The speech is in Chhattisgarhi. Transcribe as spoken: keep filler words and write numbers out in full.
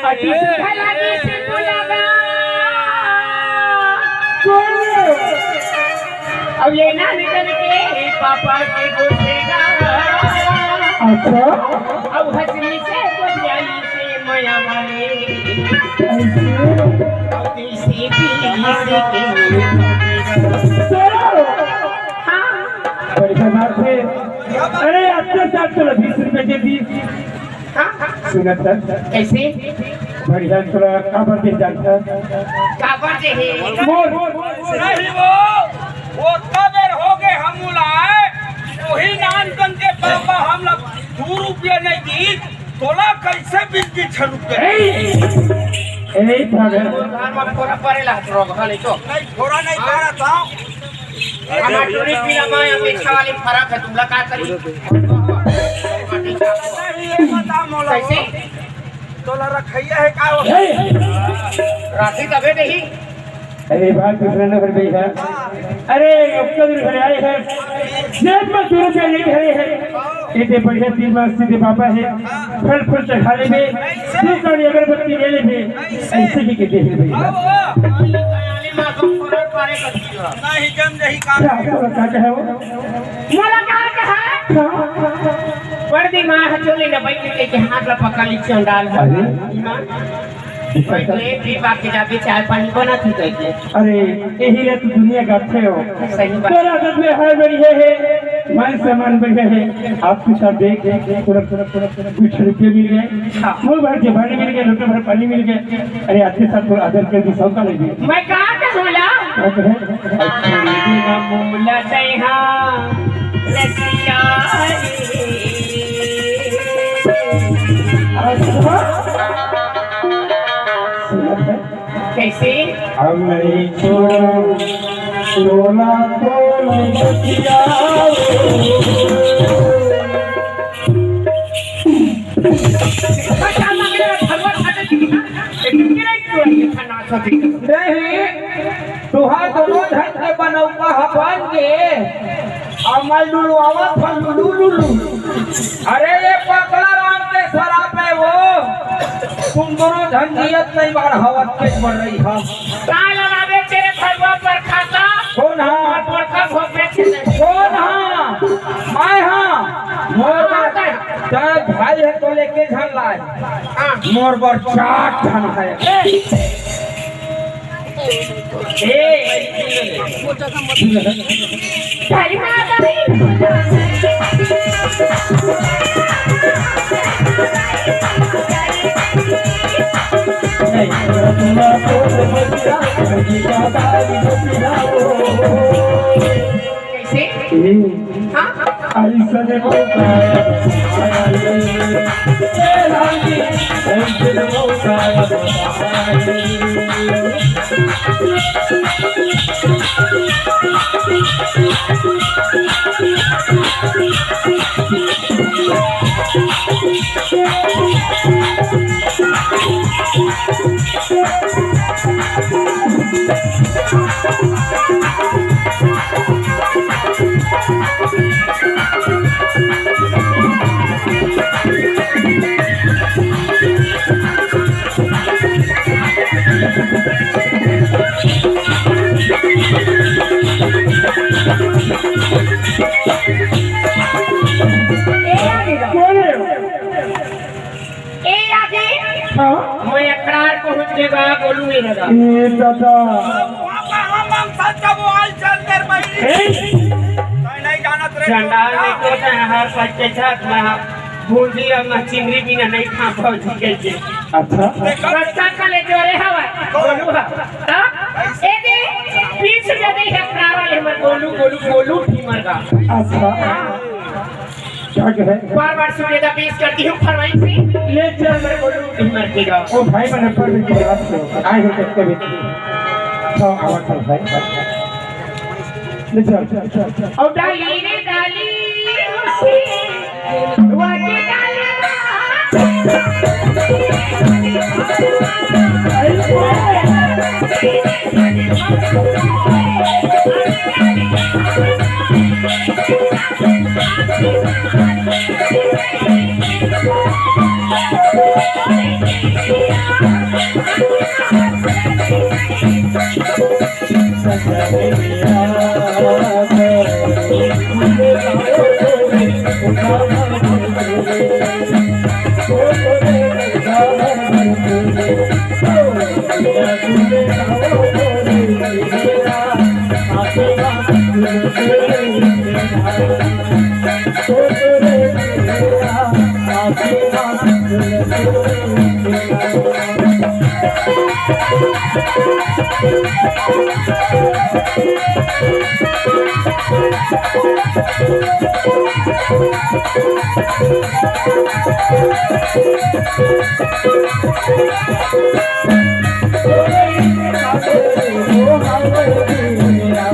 अति सुंदर लागे सिंधु लगा। अब ये ना निकल के पापा के गोठेगा। अच्छा। अब हंसनी से गोठियाली से मया वाले। कैसे? अब तीसी पीसी के। हाँ। बढ़िया बात है। अरे, अच्छा साथ तो बीस रुपए के बीस। हाँ, हाँ। सुनत हस? कैसे? बढ़िया, तोला काबर दे जानत हस? काबर दे हे? मोर। नहीं वो, वो तबेर हो गए हम उलाए, वही नान कन के बाबा हम लोग दो रुपया नहीं दी, तोला कैसे बीस बीस रुपया? ए, ए, पागल। घर में फोड़ा पड़ेला, तो घर ले तो। नहीं, फोड़ा नहीं पड़ा था। हमार टूरी पीला माँ या पीछा वाली फरक है, तुमला का करी? नहीं, ये बता मोला। कैसे? तोला रखैया है का वो? राखी तबे नहीं। अरे बात दूसरा नंबर पे है। अरे, अब तो दिन भर आए हैं, जेब में दो रुपया नहीं धरे हैं। इतने बढ़िया तीन मास सीधे पापा है, फल फूल चढ़ा लेबे, दो काली अगरबत्ती ले लेबे, ऐसे ही कहते हैं भैया। नहीं जम रही काम। क्या आपको लगा क्या है वो? मुलाकात है। हाँ। बड़ दिमाग है, चोली न बैठ के, के हाथ ला पकड़ ली, चंडाल है। अरे। ईमान। बैठ ले, फिर बात के जाके चाय पानी बना थी करके। अरे, यही ले तो दुनिया का अच्छे हो। सही बात। तोरा आदत में हर बढ़िया है, मान सम्मान बढ़िया है। आपके साथ देख, देख, देख, पूरा, पूरा, पूरा, पूरा कुछ रुपये मिल गए। हाँ। मुंह भर जबानी मिल गए, लोटे भर पानी मिल गए। अरे, आते साथ थोड़ा आदर कर दी, सबका लगे। मैं कहा कहूँला? क्या कहे? अच्छा, ये भी ना मुमला सही, हाँ, रसिया रे। अच्छा। सुनत है? कैसे? अब नहीं छोड़ो, टोला टोल बतिया। बच्चा मांगे भगवान खाते दिखा, लेकिन गिरे क्यों नहीं था नाच होती? नहीं, तुहार दोनों झन के बनौका ह बन गे, अउ मैं लुलुआवत हव लुलु लुलु। अरे ये पकला राम के सराप हे वो, तुम दोनों झन जियत नहीं बाढ़ हवत के बढ़ रही ह। का लगाबे तेरे फरुआ पर खाता? कौन हा? और पर का भोग बेचे नहीं। कौन हा? मैं हा। मोर बर, तेरा भाई है तो लेके झन लाए। हाँ। मोर बर चार ठन है। ए। ए। कैसे? ए। हाँ? अइसने मौका आया रे, ए रानी, अइसने मौका आया रे। ए आगे। हाँ? मैं अखड़ार पहुंच के बा, बोलू नहीं लगा। ए दादा। वहाँ पर हम, हम सब जब वो आई चल तेरे भाई। ए? नहीं, नहीं जानत रे। चंडाल नहीं तो चाहे हर पल के साथ मैं भूंजी और मैं चिंगरी बिना नहीं खा पाऊँ, ठीक है जी। अच्छा। कच्चा का ले जो रे हवा। बोलू हा। हाँ? ए दे, बीस गोलू, गोलू, गोलू भीमर का। अच्छा। क्या कहे? बार बार सुबेदा पेश करती हूँ फरमाइश से। ले चल। गोलू भीमर के का। ओ भाई, मैंने पढ़ के बात को आए हो सकते भी। तो आवाज कर भाई। ले चल, चल, चल, चल। और डाली रे डाली।